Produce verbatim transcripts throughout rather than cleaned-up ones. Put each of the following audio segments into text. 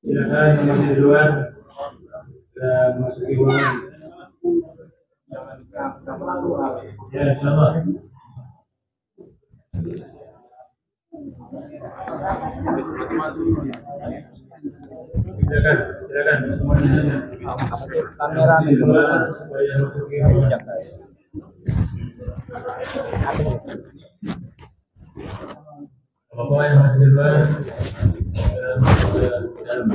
Silakan yang masih di luar, dan masuki ruangan. Ya, insyaallah. Silakan, silakan semuanya. Kamera di luar, supaya masuki ruangan. Bapak yang masih di luar, silakan masuk ke dalam.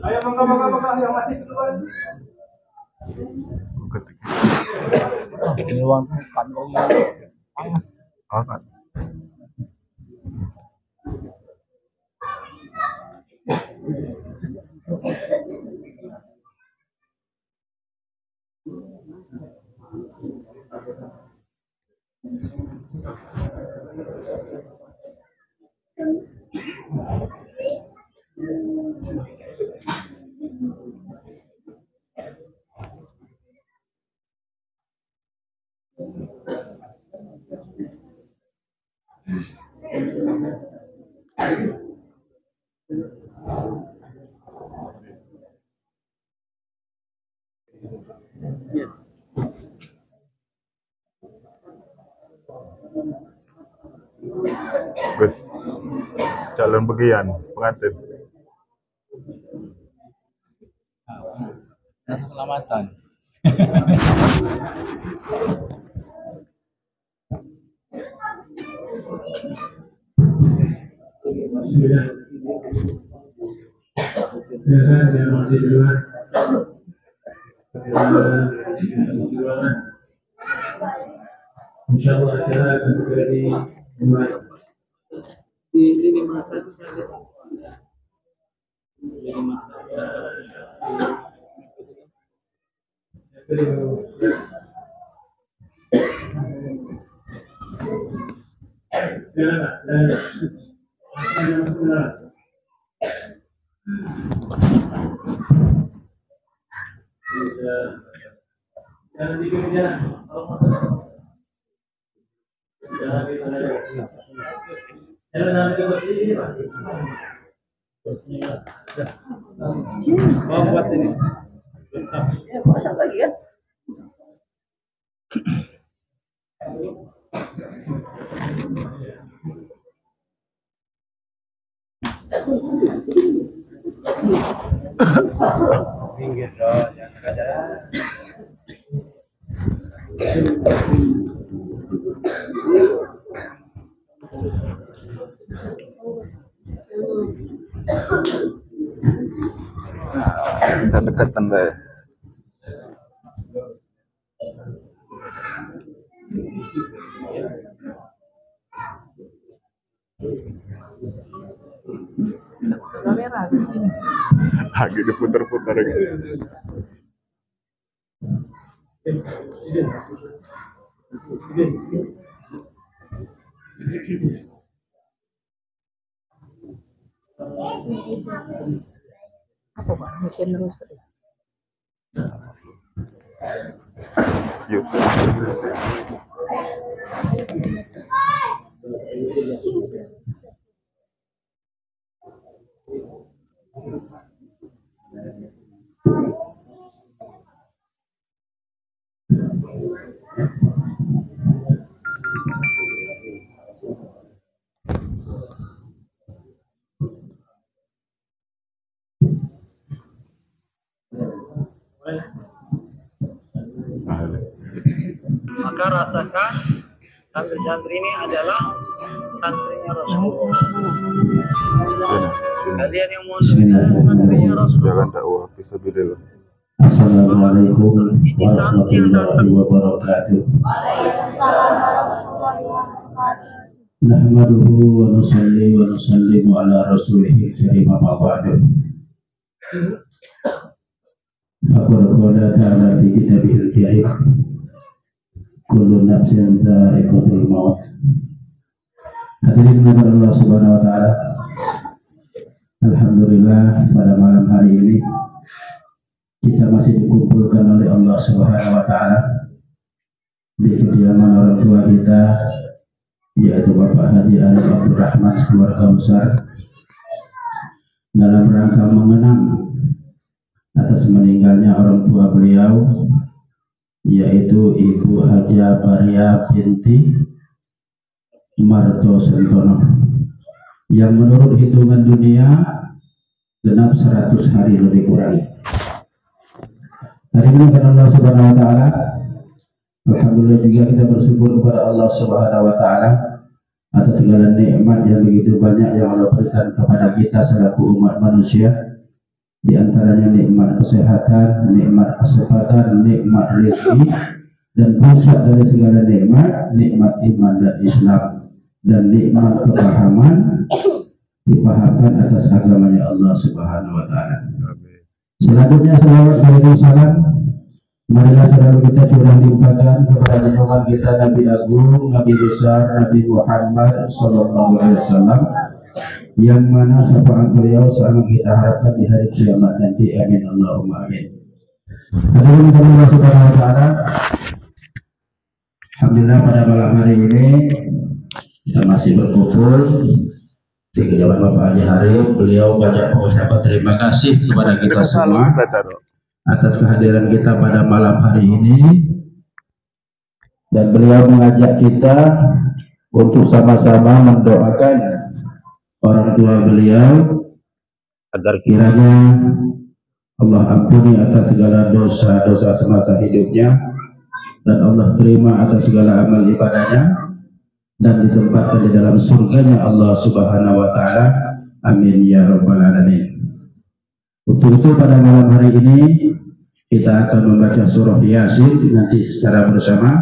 Ayo, monggo, monggo, monggo, yang masih duluan. Ini uang kan panas. Panas. Wes. Calon bagian pengantin. Keselamatan. Insyaallah acara akan segera dimulai. Di lini masa. Nah, kita dekatan bae. Kamera di sini. Lagi diputar-putar gitu. Apa, Bang? Mikir terus tadi. Yuk. Maka rasakan santri-santri ini adalah santrinya Rasulullah. Bismillahirrahmanirrahim. Jalan dakwah fisabilillah. Assalamualaikum warahmatullahi wabarakatuh. Nahmaduhu wa nusalli wa nusallimu ala rasulihil karim, amma ba'du. Faqad qala ta'ala fi kitabihil karim, "Kullu nafsin dha'iqatul maut." Hadirin yang Allah Subhanahu wa Ta'ala, alhamdulillah, pada malam hari ini kita masih dikumpulkan oleh Allah Subhanahu wa Ta'ala di kediaman orang tua kita, yaitu Bapak Haji Arif Abdurrahman sekeluarga besar, dalam rangka mengenang atas meninggalnya orang tua beliau, yaitu Ibu Haja Maria binti Marto Sentono, yang menurut hitungan dunia genap seratus hari lebih kurang. Tadi, dengan Allah Subhanahu wa Ta'ala, alhamdulillah juga kita bersyukur kepada Allah Subhanahu wa Ta'ala atas segala nikmat yang begitu banyak yang Allah berikan kepada kita selaku umat manusia, di antaranya nikmat kesehatan, nikmat kesempatan, nikmat rezeki, dan puncak dari segala nikmat, nikmat iman dan Islam, dan nikmat kepahaman, dipahamkan atas agamanya Allah Subhanahu wa Ta'ala. Selanjutnya, salawat dan salam marilah selalu kita curah limpahkan kepada junjungan kita, Nabi Agung, Nabi Besar, Nabi Muhammad Sallallahu Alaihi Wasallam, yang mana syafaat beliau sangat kita harapkan di hari kiamat nanti. Amin, Allahumma amin. Hadirin yang Allah Subhanahu wa Ta'ala, alhamdulillah, pada malam hari ini kita masih berkumpul di kediaman Bapak Haji Harif. Beliau banyak mengucapkan terima kasih kepada kita semua atas kehadiran kita pada malam hari ini, dan beliau mengajak kita untuk sama-sama mendoakan orang tua beliau agar kiranya Allah ampuni atas segala dosa-dosa semasa hidupnya, dan Allah terima atas segala amal ibadahnya, dan ditempatkan di dalam surganya Allah Subhanahu wa Ta'ala. Amin ya Rabbal Alamin. Untuk itu, pada malam hari ini kita akan membaca surah Yasin nanti secara bersama,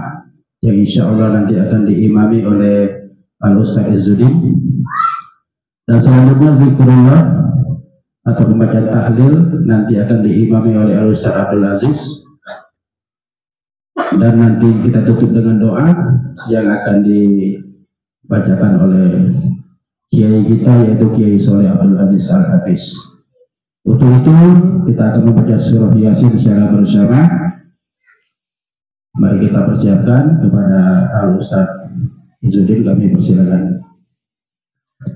yang insya Allah nanti akan diimami oleh Al Ustaz Izzuddin. Dan selanjutnya, zikrullah atau pembacaan tahlil nanti akan diimami oleh Al Ustaz Abdul Aziz. Dan nanti kita tutup dengan doa yang akan dibacakan oleh kiai kita, yaitu Kiai Soleh Abdul Aziz Al Hafiz. Untuk itu, kita akan membaca surah Yasin secara bersama. Mari kita persiapkan kepada Al Ustaz Izzuddin, kami persilakan.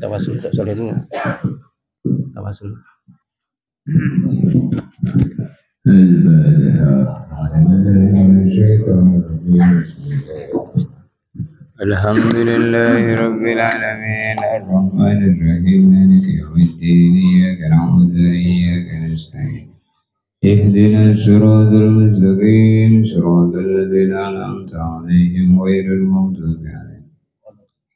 Tawasul, Ustaz Soleh dulu. Tawasul. الفاتحة. الحمد لله رب العالمين، الرحمن الرحيم، مالك يوم الدين، إياك نعبد وإياك نستعين، اهدنا الصراط المستقيم، صراط الذين أنعمت عليهم، غير المغضوب عليهم.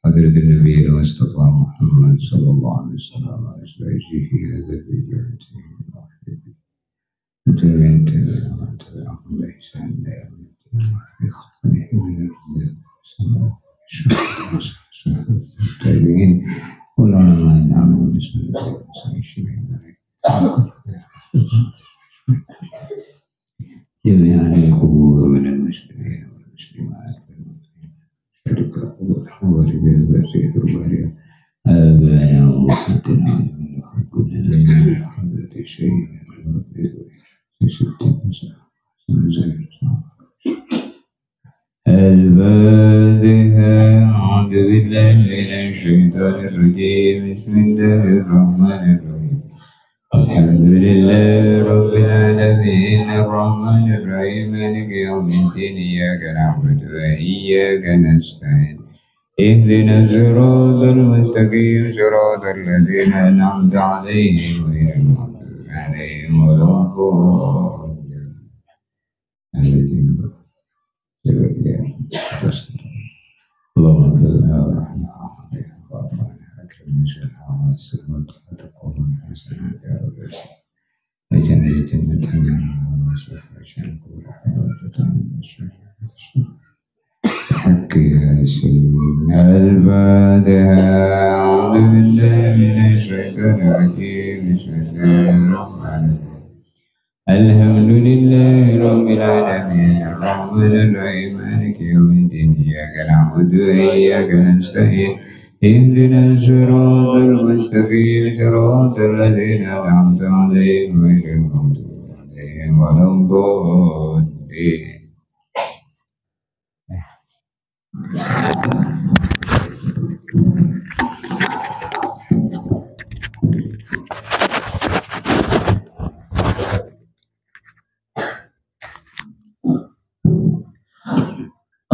حضرة النبي المصطفى محمد صلى الله عليه وسلم وأزواجه وذريته وتابعين تبعهم بإحسان إلى يوم الدين. التابعين والعلماء العاملين بسنته وسنة الشريعة. جميع أهل القبور من المسلمين والمسلمات والمؤمنين. شركاء الأحوال بهذا الخير وبارك آبانا وأمهاتنا وحبنا إلى حضرة الشيخ في ست مساء. الفاتحة. أعوذ بالله من الشيطان الرجيم. بسم الله الرحمن الرحيم. الحمد لله رب العالمين، الرحمن الرحيم، مالك يوم الدين، إياك نعبد وإياك نستعين، اهدنا الصراط المستقيم، صراط الذين أنعمت عليهم، غير المغضوب عليهم ولا الضالين. آمين. اللهم صل على محمد وعلى آل محمد. حق ياسين. الفاتحة. أعوذ بالله من الشيطان الرجيم. بسم الله الرحمن الرحيم. الحمد لله رب العالمين. الرحمن الرحيم. مالك يوم الدين. إياك نعبد وإياك نستعين. اهدنا الصراط المستقيم. صراط الذين أنعمت عليهم غير المغضوب عليهم ولا الضالين.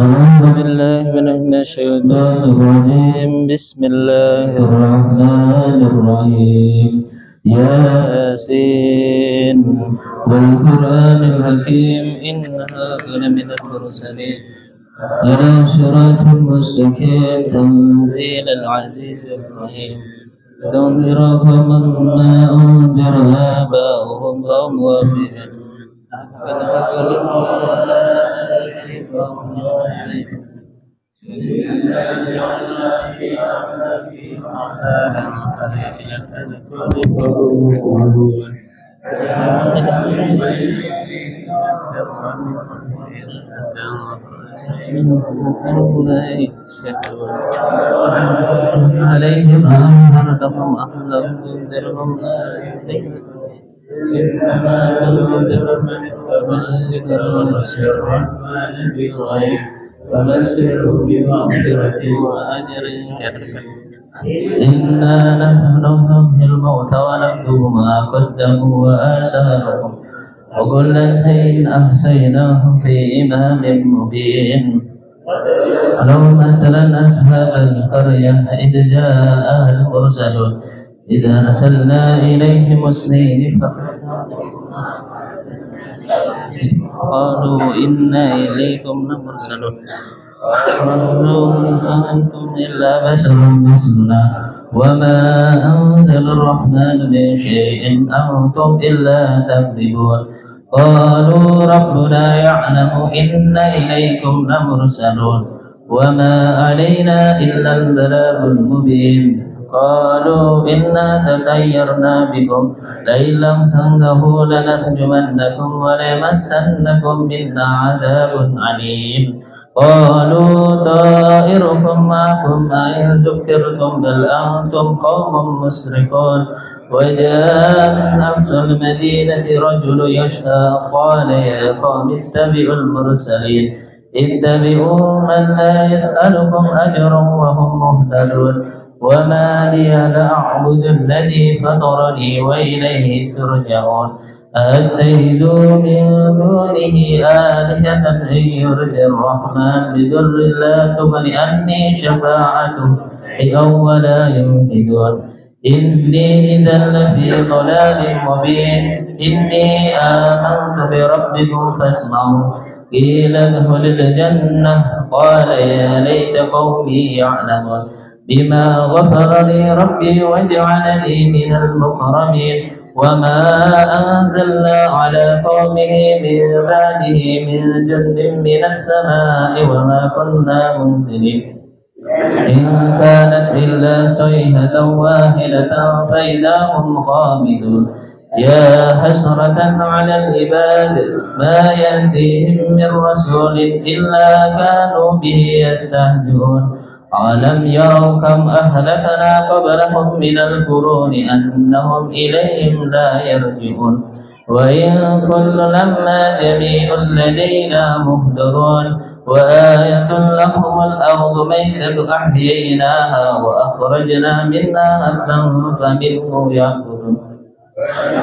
أعوذ بالله من الشيطان الرجيم. بسم الله الرحمن الرحيم. ياسين. والقرآن الحكيم. إنك لمن المرسلين. على صراط مستقيم. تنزيل العزيز الرحيم. لتنذر قوما ما أنذر آباؤهم فهم غافلون. لقد حق القول على أكثرهم فهم لا يؤمنون. عليهم أأنذرتهم أم لم تنذرهم لا يؤمنون. إنما تنذر من اتبع الذكر وخشي الرحمن بالغيب فبشره بمغفرة وأجر كريم. إنا نحن نحيي الموتى ونكتب ما قدموا وآثارهم وكل شيء أحصيناه في إمام مبين. اللهم اسأل أصحاب القرية إذ جاءها المرسلون. إذ أرسلنا إليهم اثنين فقتلوا قالوا إنا إليكم لمرسلون. قالوا إن أنتم إلا بشر مثلنا وما أنزل الرحمن من شيء أنتم إلا تكذبون. قالوا ربنا يعلم إنا إليكم لمرسلون وما علينا إلا البلاغ المبين. قالوا إنا تطيرنا بكم لئن لم تنتهوا لنرجمنكم وليمسنكم منا عذاب أليم. قالوا طائركم معكم أئن ذكرتم بل أنتم قوم مسرفون. وجاء من أقصى المدينة رجل يسعى قال يا قوم اتبعوا المرسلين. اتبعوا من لا يسألكم أجرا وهم مهتدون. وما لي لا أعبد الذي فطرني وإليه ترجعون. أأتخذ من دونه آلهة إن يردن الرحمن بضر لا تغن عني شفاعتهم شيئا ولا ينقذون. إني إذا لفي ضلال مبين. إني آمنت بربكم فاسمعون. قيل ادخل الجنة قال يا ليت قومي يعلمون. بما غفر لي ربي وجعلني من المكرمين. وما أنزلنا على قومه من بعده من جند من السماء وما كنا منزلين. إن كانت إلا صيحة واحدة فإذا هم خامدون. يا حسرة على العباد ما يأتيهم من رسول إلا كانوا به يستهزئون. أولم يروا كم أهلكنا قبلهم من القرون أنهم إليهم لا يرجعون. وإن كل لما جميع لدينا محضرون. وآية لهم الأرض ميتة أحييناها وأخرجنا منها حبا فمنه يأكلون.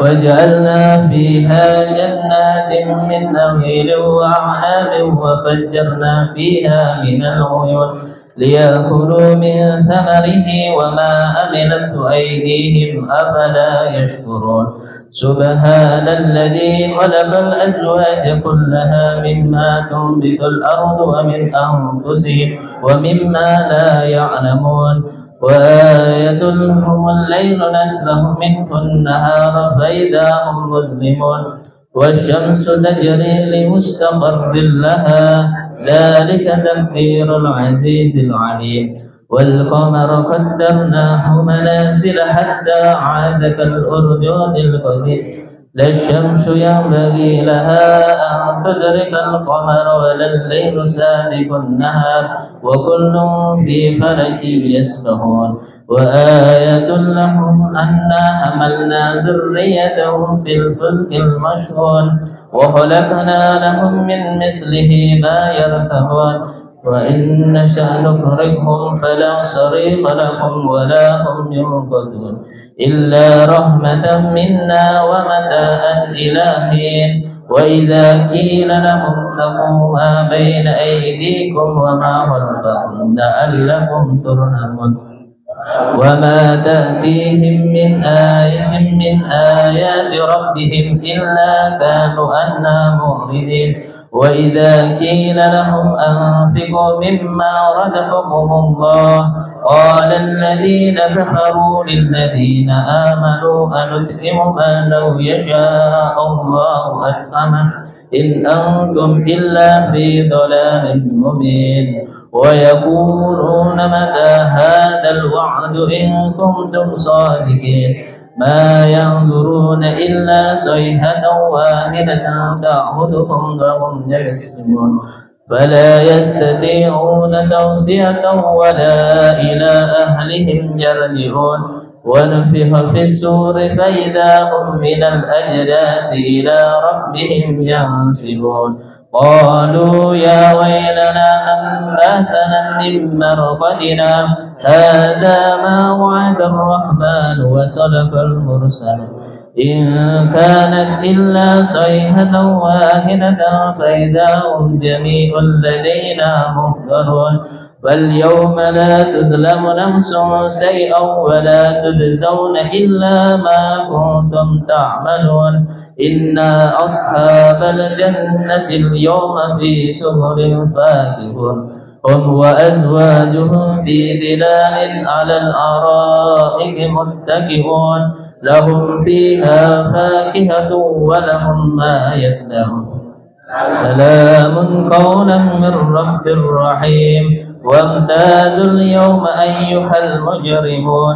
وجعلنا فيها جنات من نخيل وأعناب وفجرنا فيها من العيون ليأكلوا من ثمره وما عملته أيديهم أفلا يشكرون. سبحان الذي خلق الأزواج كلها مما تنبت الأرض ومن أنفسهم ومما لا يعلمون. وآية لهم الليل نسلخ منه النهار فإذا هم مظلمون. والشمس تجري لمستقر لها، ذلك تقدير العزيز العليم. والقمر قدرناه منازل حتى عاد كالعرجون القديم. لا الشمس ينبغي لها أن تدرك القمر ولا الليل سابق النهار وكل في فلك يسبحون. وآية لهم أنا حملنا ذريتهم في الفلك المشحون وخلقنا لهم من مثله ما يركبون وإن نشأ نغرقهم فلا صريخ لهم ولا هم ينقذون. إلا رحمة منا ومتاعا إلى حين. وإذا قيل لهم اتقوا ما بين أيديكم وما خلفكم لعلكم ترحمون. وما تأتيهم من آية من آيات ربهم إلا كانوا عنها معرضين. وإذا قيل لهم أنفقوا مما رزقكم الله قال الذين كفروا للذين آمنوا أنطعم من لو يشاء الله أطعمه إن أنتم إلا في ضلال مبين. ويقولون متى هذا الوعد إن كنتم صادقين. ما ينظرون إلا صيحة واحدة تأخذهم وهم يخصمون. فلا يستطيعون توصية ولا إلى أهلهم يرجعون. ونفخ في الصور فإذا هم من الأجداث إلى ربهم ينسلون. قالوا يا ويلنا من بعثنا من مرقدنا هذا ما وعد الرحمن وصدق المرسلون. إن كانت إلا صيحة واحدة فإذا هم جميع لدينا محضرون. فاليوم لا تظلم نفس شيئا ولا تجزون إلا ما كنتم تعملون. إنا أصحاب الجنة اليوم في شغل فاكهون. هم وأزواجهم في ظلال على الأرائك متكئون. لهم فيها فاكهة ولهم ما يدعون. سلام قولا من رب رحيم. وامتازوا اليوم أيها المجرمون.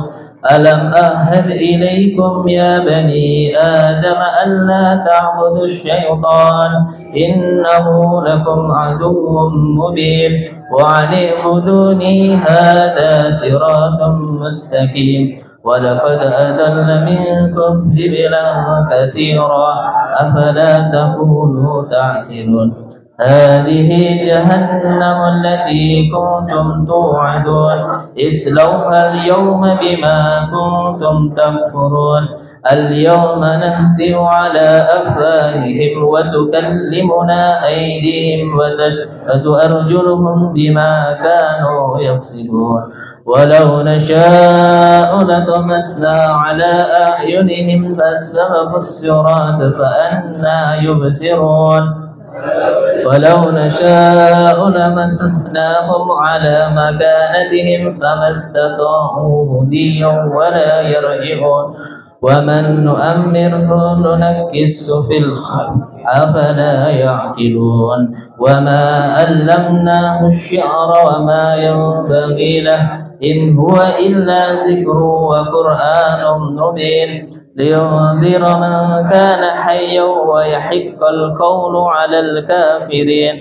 ألم أعهد إليكم يا بني آدم ألا تعبدوا الشيطان إنه لكم عدو مبين. وأن اعبدوني هذا صراط مستقيم. ولقد أضل منكم جبلا كثيرا أفلا تكونوا تعقلون. هذه جهنم التي كنتم توعدون اصلوها اليوم بما كنتم تكفرون. اليوم نختم على أفواههم وتكلمنا أيديهم وتشهد أرجلهم بما كانوا يكسبون. ولو نشاء لطمسنا على أعينهم فاستبقوا الصراط فأنى يبصرون. ولو نشاء لمسخناهم على مكانتهم فما استطاعوا مضيا ولا يرجعون. ومن نؤمره ننكسه في الخلق أفلا يعقلون. وما علمناه الشعر وما ينبغي له إن هو إلا ذكر وقرآن مبين. لينذر من كان حيا ويحق القول على الكافرين.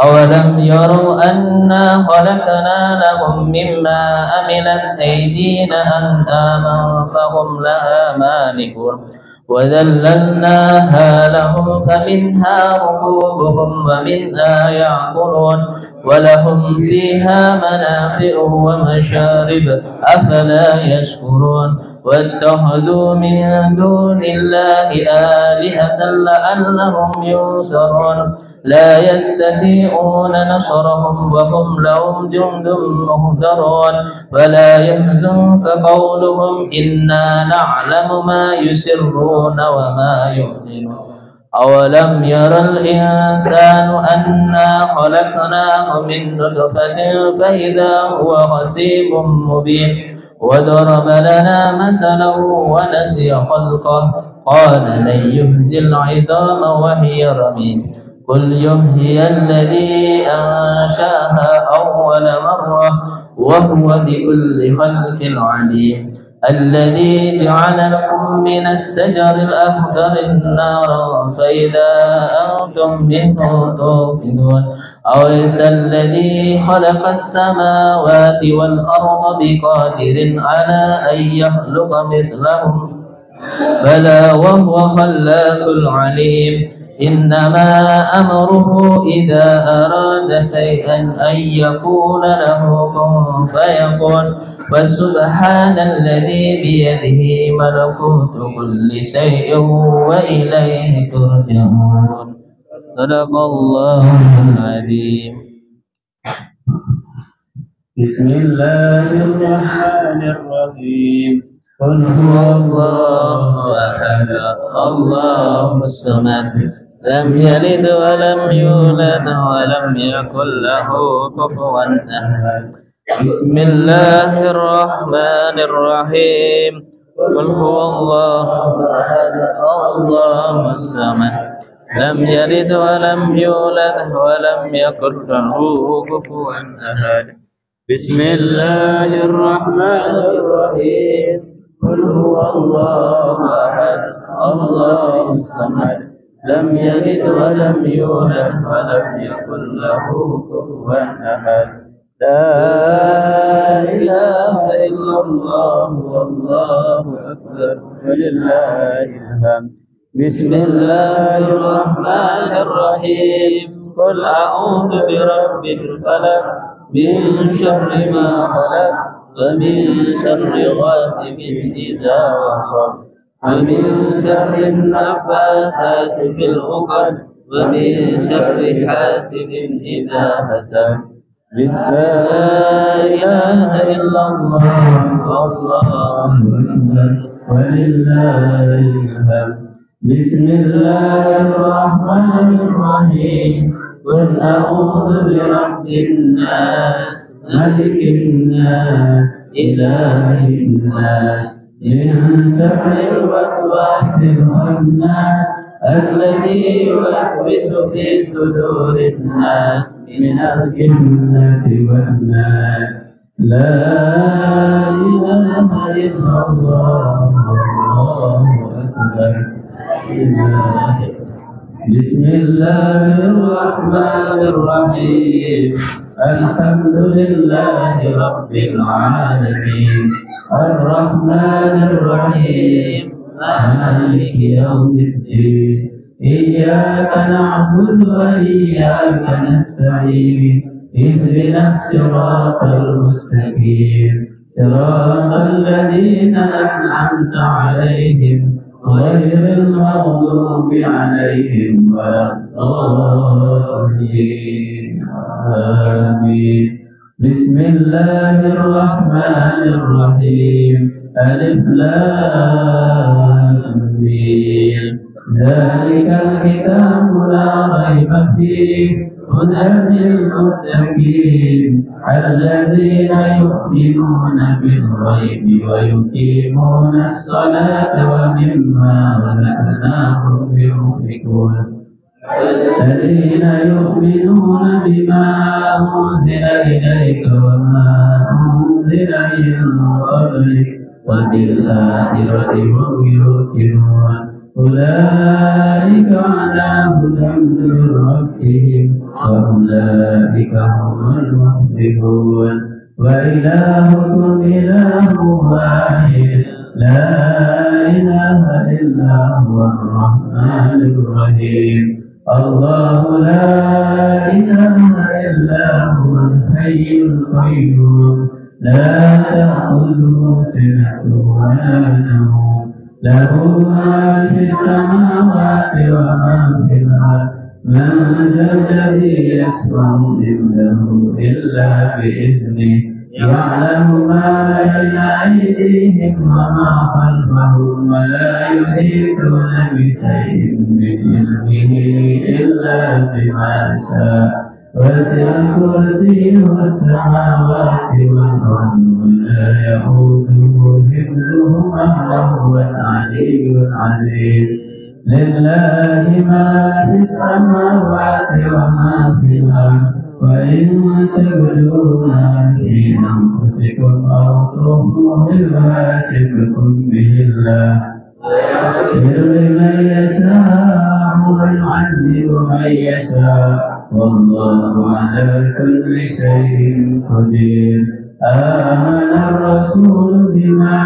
أولم يروا أنا خلقنا لهم مما عملت أيدينا أنعاما فهم لها مالكون. وذللناها لهم فمنها ركوبهم ومنها يأكلون. ولهم فيها منافع ومشارب. أفلا يشكرون. واتخذوا من دون الله آلهة لعلهم ينصرون. لا يستطيعون نصرهم وهم لهم جند محضرون. فلا يحزنك قولهم إنا نعلم ما يسرون وما يعلنون. أولم ير الإنسان أنا خلقناه من نطفة فإذا هو خصيم مبين. وضرب لنا مثلا ونسي خلقه، قال من يحيي العظام وهي رميم. قل يحييها الذي أنشأها أول مرة وهو بكل خلق عليم. الذي جعل لكم من الشجر الأخضر نارا فإذا أنتم منه توقدون. أوليس الذي خلق السماوات والأرض بقادر على أن يخلق مثلهم؟ بلى وهو الخلاق العليم. إنما أمره إذا أراد شيئا أن يقول له كن فيكون. فسبحان الذي بيده ملكوت كل شيء وإليه ترجعون. صدق الله العظيم. بسم الله الرحمن الرحيم. قل هو الله أحد، الله الصمد، لم يلد ولم يولد ولم يكن له كفوا أحد. بسم الله الرحمن الرحيم. قل هو الله أحد، الله الصمد، لم يلد ولم يولد ولم يكن له كفوا أحد. بسم الله الرحمن الرحيم. قل هو الله أحد، الله الصمد، لم يلد ولم يولد ولم يكن له كفوا أحد. لا إله إلا الله والله أكبر ولله الحمد. بسم الله الرحمن الرحيم. قل أعوذ برب الفلق، من شر ما خلق، ومن شر غاسق إذا وقب، ومن شر النفاثات في العقد، ومن شر حاسد إذا حسد. لا إله إلا الله والله أكبر ولله الحمد. بسم الله الرحمن الرحيم. قل أعوذ برب الناس، ملك الناس، إله الناس، من شر الوسواس الخناس، الذي يوسوس في صدور الناس، من الجنة والناس. لا إله إلا الله والله أكبر. بسم الله الرحمن الرحيم. الحمد لله رب العالمين. الرحمن الرحيم. مالك يوم الدين. إياك نعبد وإياك نستعين. اهدنا الصراط المستقيم. صراط الذين أنعمت عليهم غير المغضوب عليهم ولا الضالين. آمين. بسم الله الرحمن الرحيم. ألف لام ميم. ذلك الكتاب لا ريب فيه، هدى للمتقين، الذين يؤمنون بالغيب ويقيمون الصلاة ومما رزقناهم ينفقون. الذين يؤمنون بما أنزل إليك وما أنزل من قبلك وبالآخرة هم يوقنون. أولئك على هدى من ربهم وأولئك هم المفلحون. وإلهكم إله واحد لا إله إلا هو الرحمن الرحيم. الله لا إله إلا هو الحي القيوم لا تأخذه سنة ولا نوم له ما في السماوات وما في الأرض من ذا الذي يشفع عنده إلا بإذنه يعلم ما بين أيديهم وما خلفهم ولا يحيطون بشيء من علمه إلا بما شاء وسع كرسيه السماوات والأرض ولا يئوده حفظهما وهو العلي العظيم. لله ما في السماوات وما في الأرض، وإن تبدوا ما في أنفسكم أو تخفوه يحاسبكم به الله، يغفر لمن يشاء ويعذب من يشاء، والله على كل شيء قدير. آمن الرسول بما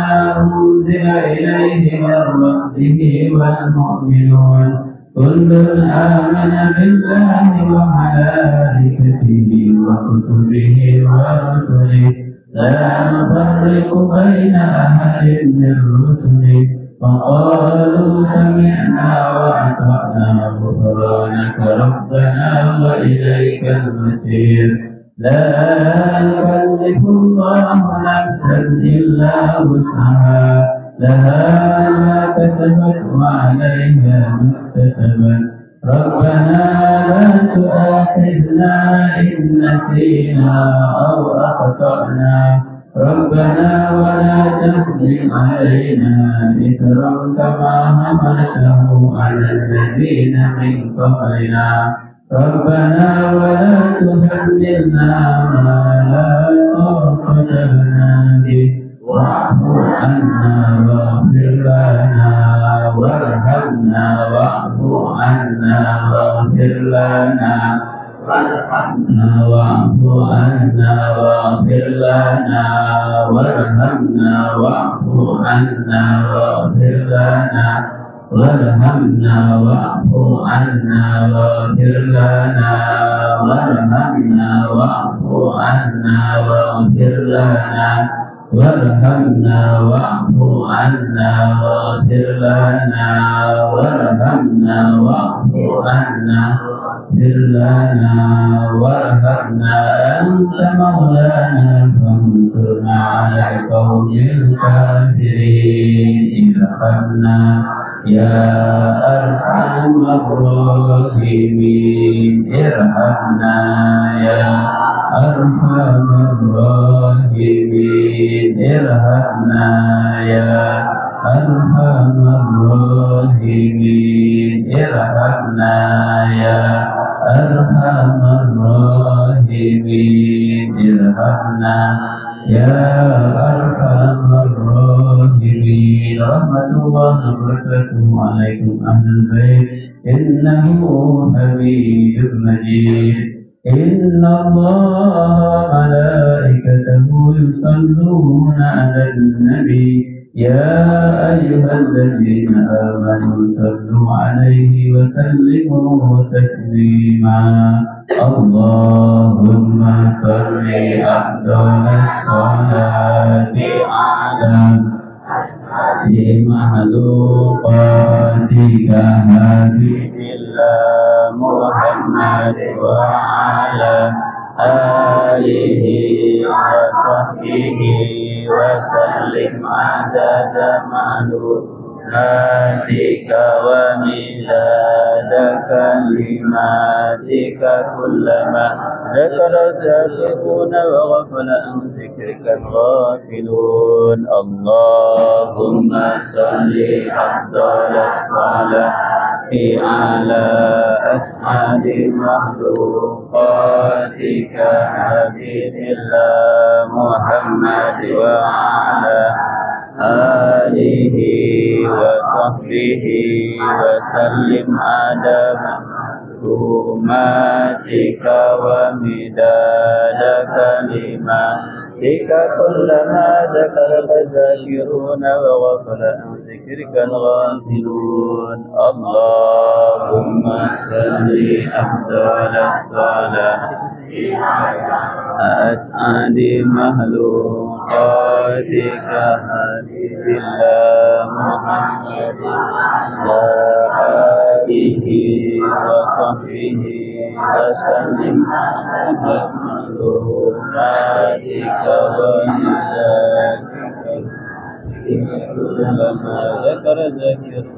أنزل إليه من ربه والمؤمنون، كل آمن بالله وملائكته وكتبه ورسله، لا نفرق بين أحد من رسله، وقالوا سمعنا وأطعنا، غفرانك ربنا وإليك المصير. لا يكلف الله نفسا إلا وسعها، لها ما كسبت وعليها ما اكتسبت. ربنا لا تؤاخذنا إن نسينا أو أخطأنا. ربنا ولا تحمل علينا إصرا كما حملته على الذين من قبلنا. ربنا ولا تحملنا ما لا طاقة لنا به، واعف عنا واغفر لنا وارحمنا، واعف عنا واغفر لنا، وارحمنا واعف عنا واغفر لنا، وارحمنا واعف عنا واغفر لنا، وارحمنا واعف عنا واغفر لنا، وارحمنا واعف عنا واغفر لنا، وارحمنا واعف عنا واغفر لنا، وارحمنا واعف عنا واغفر لنا، وارحمنا، أنت مولانا فانصرنا على القوم الكافرين. ارحمنا يا أرحم الراحمين، ارحمنا يا أرحم الراحمين، ارحمنا يا أرحم الراحمين، ارحمنا يا أرحم الراحمين، ارحمنا يا أرحم الراحمين. رحمة الله وبركاته عليكم أهل البيت، إنه حميد مجيد. إن الله وملائكته يصلون على النبي، يا أيها الذين آمنوا صلوا عليه وسلموا تسليما. اللهم صل أفضل الصلاة على أسعد مخلوقاتك حبيب الله محمد وعلى آله وصحبه وسلم عدد معلوماتك ومداد كلماتك، كلما ذكر الذاكرون وغفل عن ذكرك الغافلون. اللهم صل أفضل الصلاة على أسعد مخلوقاتك حبيب الله محمد وعلى آله وصحبه وسلم عدد معلوماتك ومداد كلماتك، كلما ذكرك الذاكرون وغفل عن ذكرك الغافلون. اللهم صل أفضل الصلاة أسعد مخلوقاتك حبيب الله محمد وعلى آله وصحبه وسلم عدد مخلوقاتك ومداد كلماتك، كلما ذكر ذاكرون.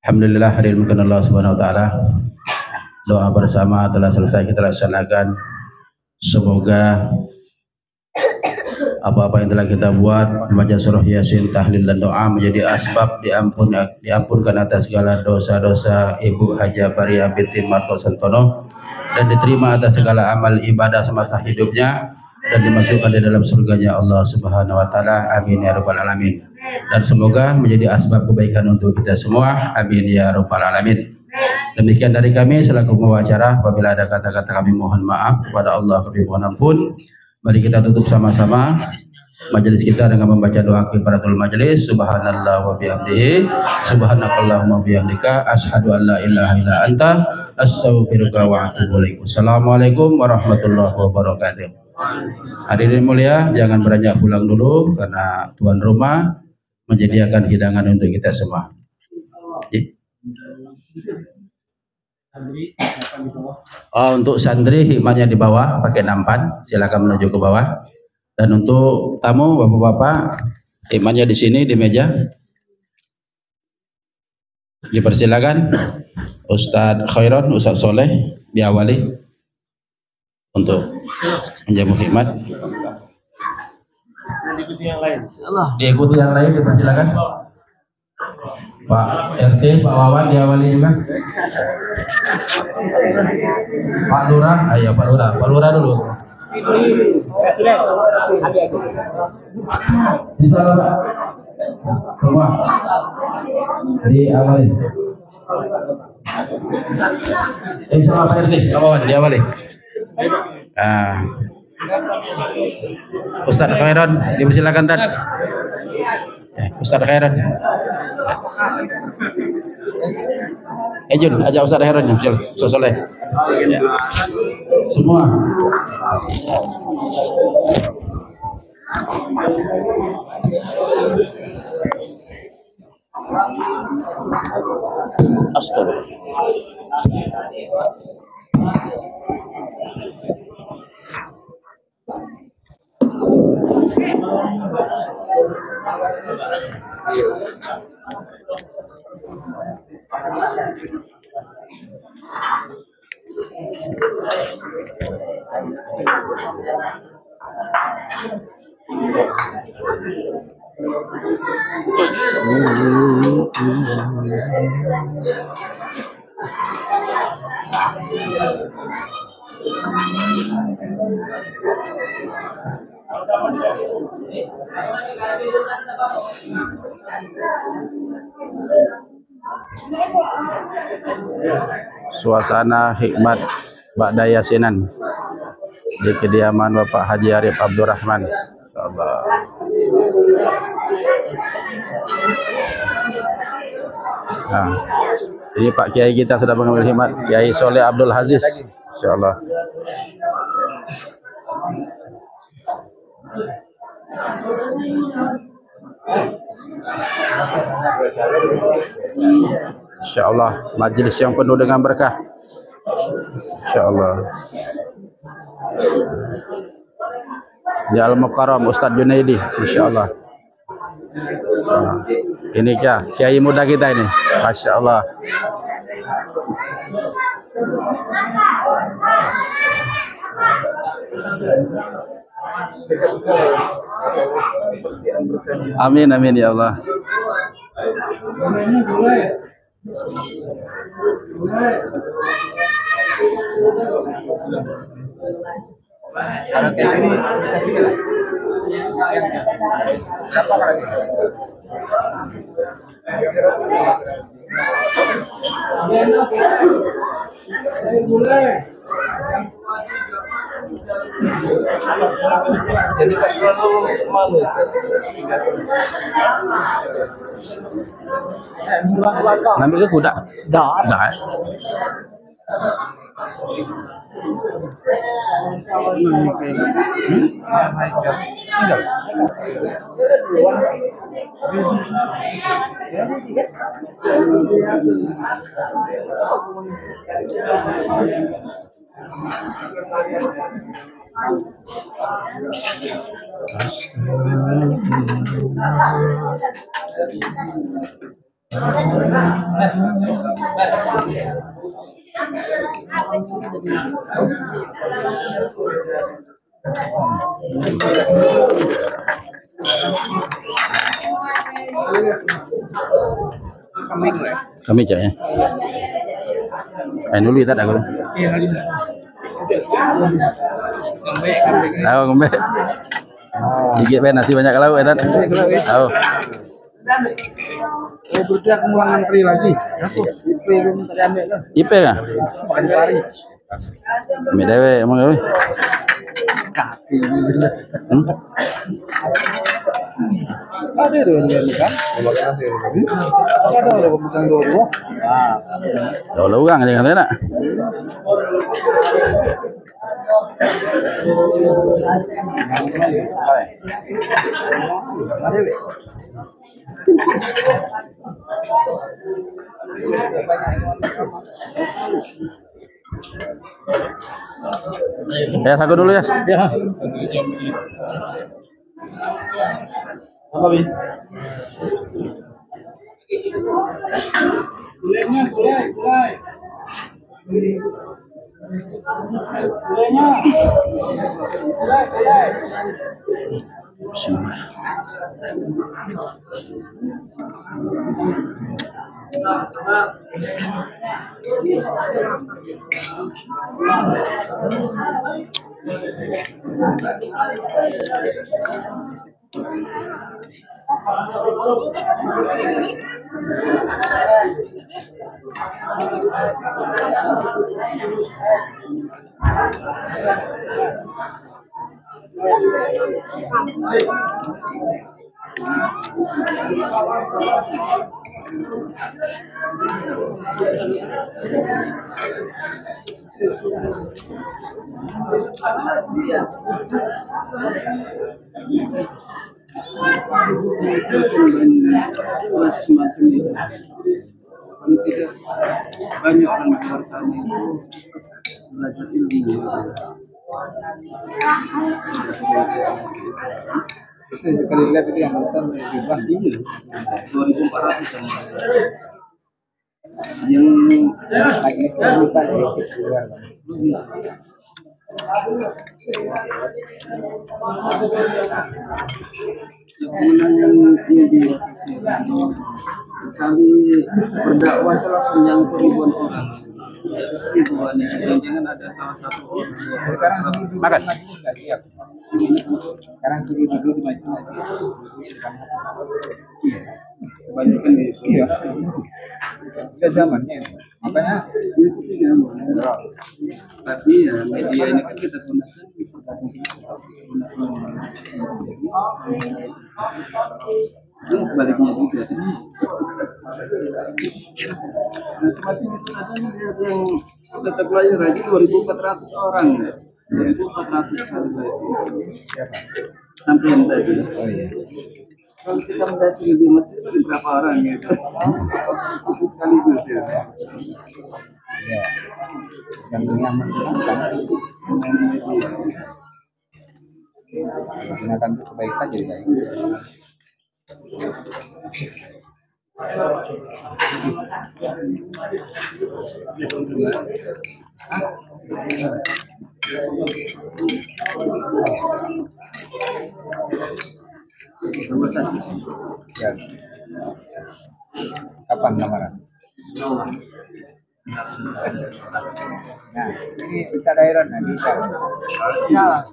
Alhamdulillah, hadirin Allah Subhanahu wa taala. Doa bersama telah selesai kita laksanakan. Semoga apa-apa yang telah kita buat, membaca surah Yasin, tahlil dan doa menjadi asbab diampun, diampunkan atas segala dosa-dosa Ibu Haja Baria binti Marto Sentono dan diterima atas segala amal ibadah semasa hidupnya dan dimasukkan di dalam surganya Allah Subhanahu wa taala. Amin ya rabbal alamin. Dan semoga menjadi asbab kebaikan untuk kita semua. Amin ya rabbal alamin. Demikian dari kami selaku pembawa acara. Apabila ada kata-kata kami mohon maaf, kepada Allah kami mohon ampun. Mari kita tutup sama-sama majelis kita dengan membaca doa kifaratul majelis. Subhanallah wa bihamdihi, subhanakallahumma bihamdika, asyhadu an la ilaha illa anta, astaghfiruka wa atubu ilaik. Wassalamualaikum warahmatullahi wabarakatuh. Hadirin mulia, jangan beranjak pulang dulu karena tuan rumah menyediakan hidangan untuk kita semua. Oh, untuk santri hikmatnya di bawah pakai nampan, silakan menuju ke bawah. Dan untuk tamu bapak-bapak, hikmatnya di sini di meja. Dipersilakan Ustadz Khairon, Ustadz Soleh diawali untuk menjamu hikmat. Diikuti yang lain, dipersilakan. Pak R T, Pak Wawan diawali juga. Pak Lurah, ayo Pak Lurah, Pak Lurah dulu. Bisa lah, Pak. Semua diawali. Insya Allah Pak R T, Pak Wawan diawali. Ah. Ustaz Khairon, dipersilakan, Tad. Eh, Ustaz Khairon. Eh, Jun, ajak Ustaz Khairon, Jun. Ustaz Soleh. Ya. Semua. Astagfirullah. Suasana hikmat Ba'da Yasinan di kediaman Bapak Haji Arif Abdurrahman. Insyaallah. Nah, ini Pak Kiai kita sudah mengambil hikmat, Kiai Soleh Abdul Aziz. Insyaallah. Insyaallah, majlis yang penuh dengan berkah. Insyaallah. Ya Al Mukarram Ustaz Junaidi, insyaallah. Nah, ini Kiai, Kiai muda kita ini. Masya Allah. Amin, amin ya Allah. Jadi tak terlalu manis. Ngambil ke kuda? Dah. Dah, eh? Kami cak ya. Ayo dulu ya, tak ada. Ayo, ngombe. Sikit be, nasi banyak kalau ya, Tat. Ayo. Oh, berarti aku ngulang antri lagi. Ipe kan tadi ambil tu. Ipe kah? Makan pari. Ambil dewek, emang gawe. Kaki. Hmm? Ada tu, ada tu, kan? Ada tu, pegang dua-dua. Dua orang je kata nak. Ya, saku dulu ya. Ya. Apa, Bi? Banyak orang di luar sana itu belajar ilmu. Itu sekali lihat itu yang nonton ribuan. Iya. Dua ribu empat ratus an. Yang lagi itu bukan ya, keluar. Yang ini di kami berdakwah itu langsung nyangkut ribuan orang. Ribuan, jangan ada salah satu orang. Makan. Sekarang suruh duduk di maju. Iya. Kebanyakan di sini. Iya. Sudah zamannya. Makanya tapi ya, media ini kan kita gunakan. Ini sebaliknya juga. Nah, semakin itu ada nih, dia yang tetap lahir lagi dua ribu empat ratus orang, ya. Dua ribu empat ratus kali berarti. Sampai yang tadi. Oh, iya. Kalau kita mendaki di masjid itu berapa orang gitu? Itu sekaligus ya. Iya. Yang nyaman. Gunakan untuk kebaikan jadi baik. Ya. Kapan lamaran? Nah, ini kita daerah, nah, kita. Ya.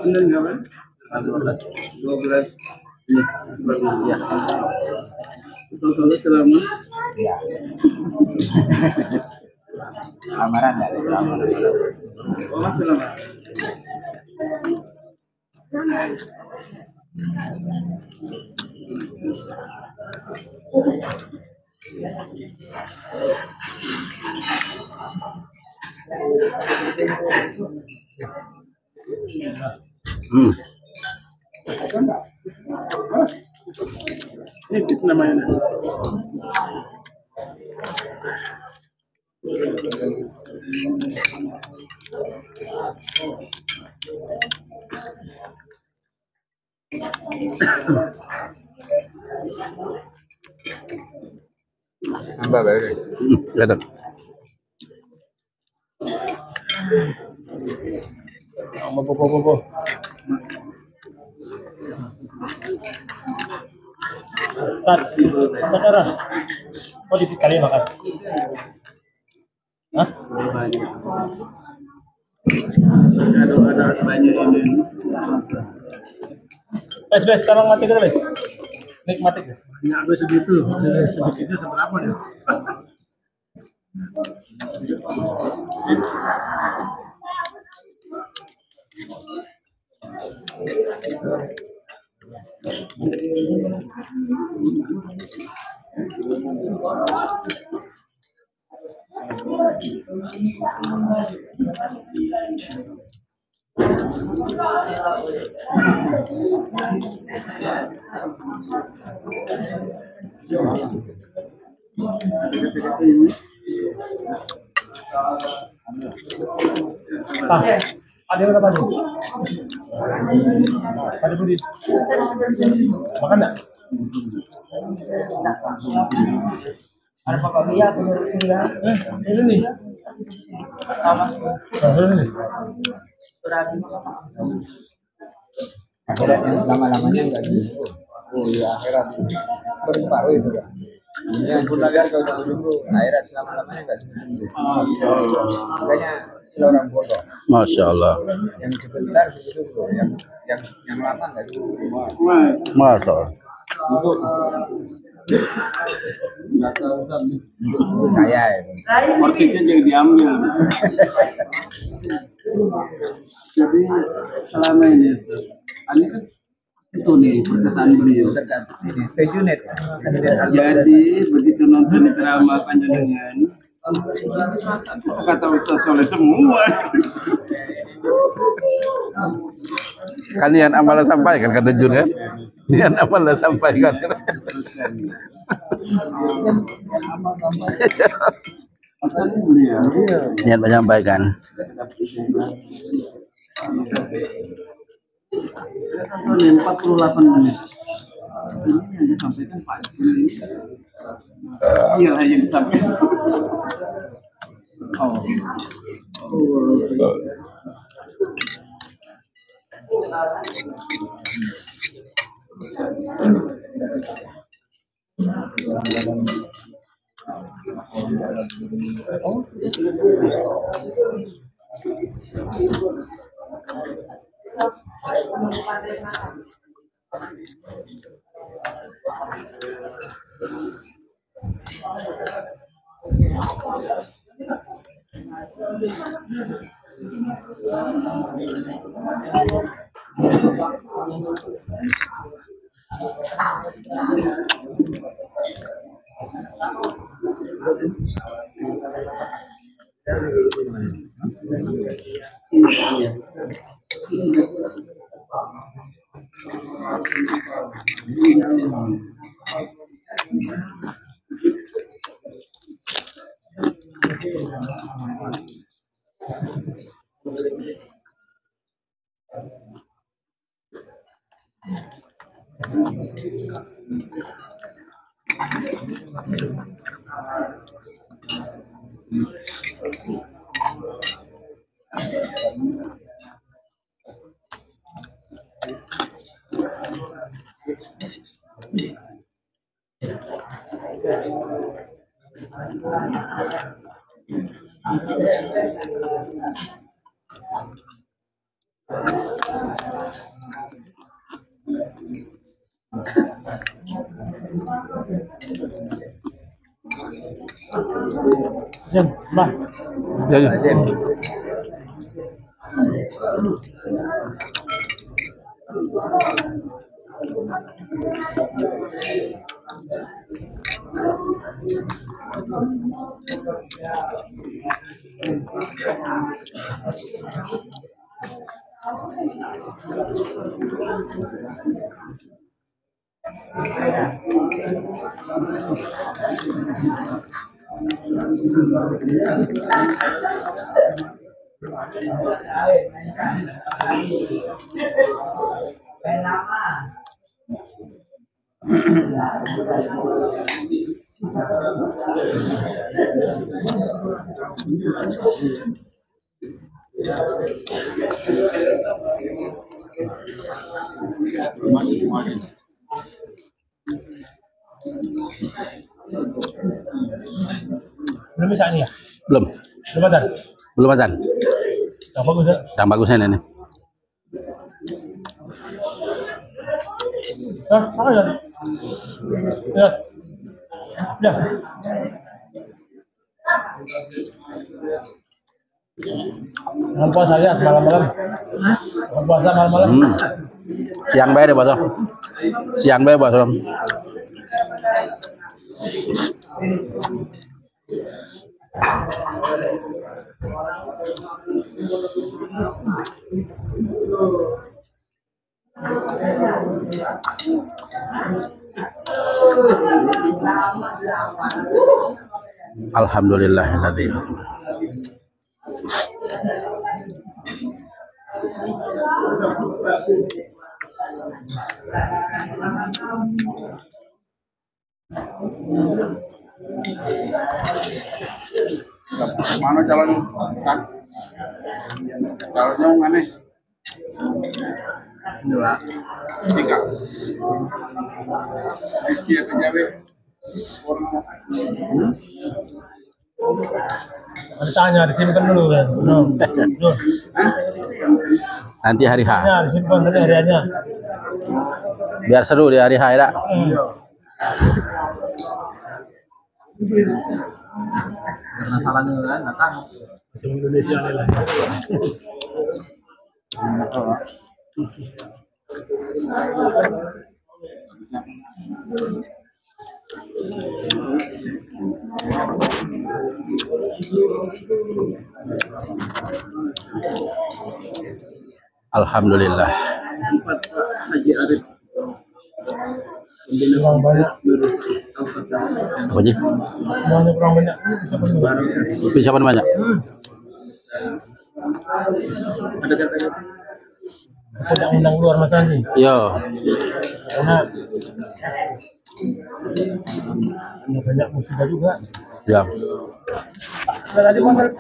Ini berapa? Dua belas. Ini. Ya. Betul, betul, selama. Ya. Lamaran enggak ada, lamaran. Oh, selama. Hmm. Ini namanya. Tambah baru. Hmm, kelihatan. Apa, apa, apa, apa? Tat, masa darah. Oh, di kali makan. Hah? Kalau ada banyak ini. Bes, bes, tolong mati dulu, bes. Nikmati, bes. Ya, bes, segitu. Sedikitnya seberapa dia? Ah, ada berapa tu? Ada budi. Makan tak? Ada bapak Mia punya rusun ya. Eh, ini nih. Sama. Nah, ini nih. Akhirat yang selama-lamanya enggak di. Oh iya, akhirat. Berparu itu kan. Yang pun agar kau tak dulu, akhirat selama-lamanya enggak di. Makanya orang bodoh. Masya Allah. Yang sebentar dulu, yang yang yang lama enggak di. Masya Allah. Saya. Porsinya jangan diambil. Jadi selama ini, ini kan itu nih perkataan beliau. Sejunet. Jadi begitu nonton ceramah panjenengan, kata Ustaz Soleh semua. Kan niat amal sampaikan, kata Jun, kan? Niat amal sampaikan. Niat menyampaikan. Empat puluh delapan menit. Ini yang disampaikan Pak Jun ini. Iya, yang disampaikan. Oh. Jam, bah. Ya, ya. Belum bisa ni ya? Belum. Belum ada. Belum azan. Yang bagus ya? Yang bagus ini nih. Hah? Apa ya? Ya. Ya. Jangan puasa ya malam-malam. Jangan puasa malam-malam. Hmm. Siang bae deh, Bos. Siang bae, Bos. Alhamdulillahilladzi. Mano calon? Calonnya mana? Dua. Tiga. Kecil apa jawab? Ada tanya, disimpan dulu kan. No. No. Nanti hari H. Ya, disimpan dulu hariannya. Biar seru di hari H ya, dak? Hmm. Karena salahnya kan datang. Indonesia ni lah. Alhamdulillah. Tempat Pak Haji Arif. Orang banyak. Apa ji? Banyak, orang banyak. Bisa penuh. Bisa penuh banyak. Hmm. Ada kata-kata. Aku tak undang luar masa ni. Yo. Karena banyak musibah juga. Ya. Tadi pagi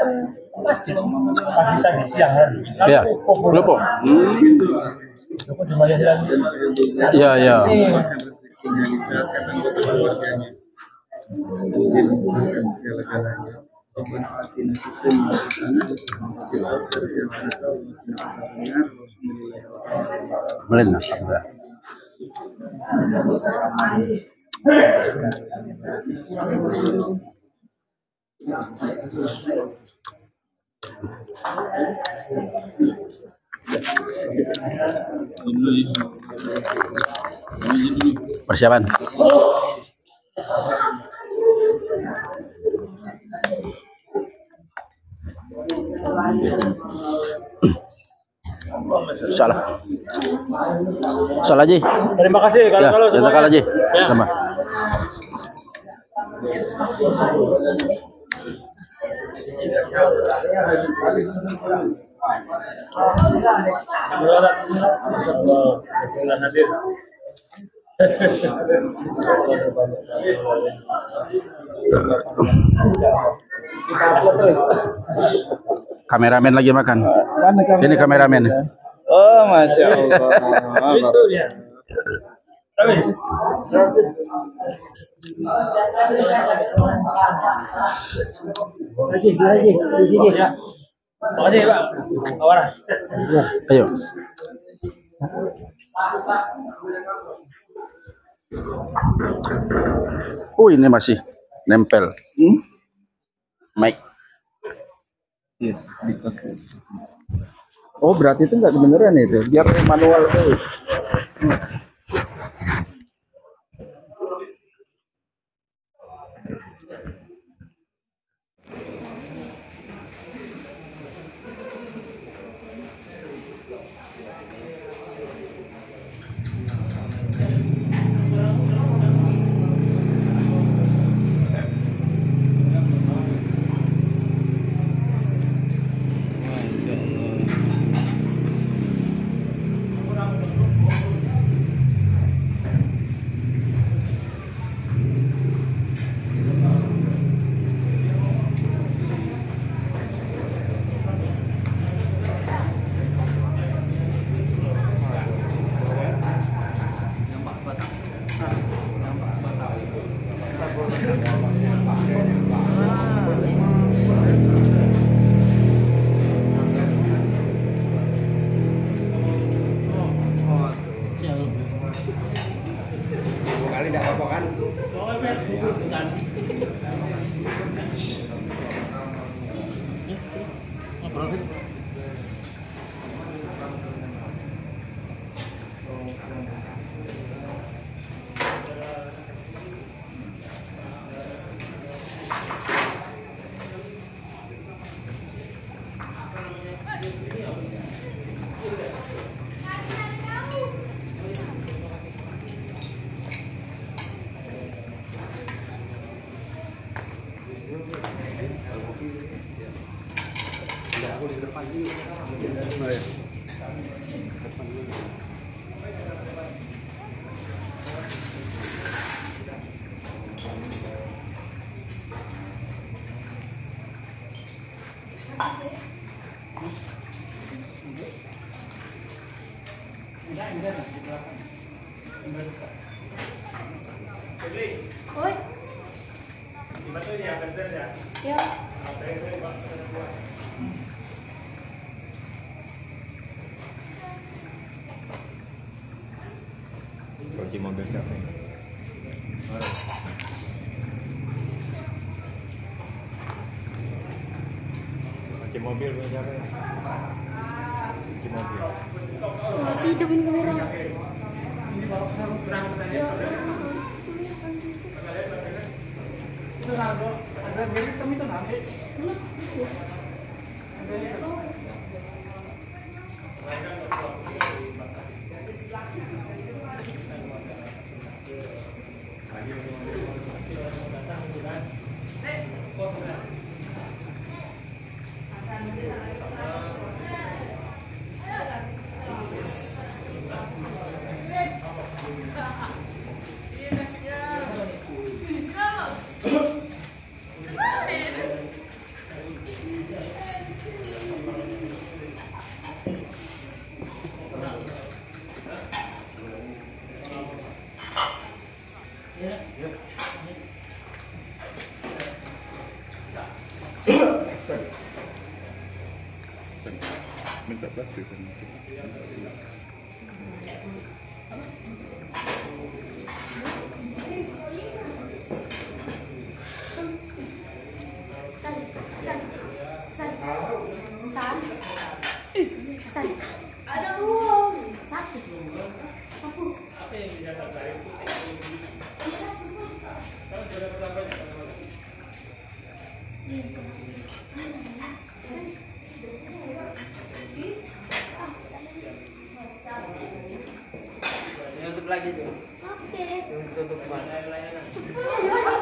tadi siang kan. Ya. Lupa. Hmm. Aku cuma lihat. Ya, ya. Segala-galanya. Rabbana atina fid dunya hasanah wa fil akhirati hasanah wa qina adzabannar. Alhamdulillah. Persiapan. Salah. Salah ji. Terima kasih kalau ya, kalau ya, semuanya. Salah ji. Ya. Sama. Kameramen lagi makan. Mana kameramen? Ini kameramen. Oh, masya Allah. Itu dia. Habis. Lagi, lagi, lagi. Makasih, Bang. Ayo. Oh, ini masih nempel. Hmm? Mic. Iya, di tas. Oh, berarti itu nggak kedengeran ya itu. Biar manual tuh. Apa kan? Oi. Ya. Kunci mobil siapa? Kunci mobil punya siapa? Kunci mobil. Masih hidup ini kamera. Ya. Minta plastik sana. San, San, San, San, San. Ada uang. Satu. Satu. Ini tutup lagi tuh. Oke. Tutup, tutup, Bang.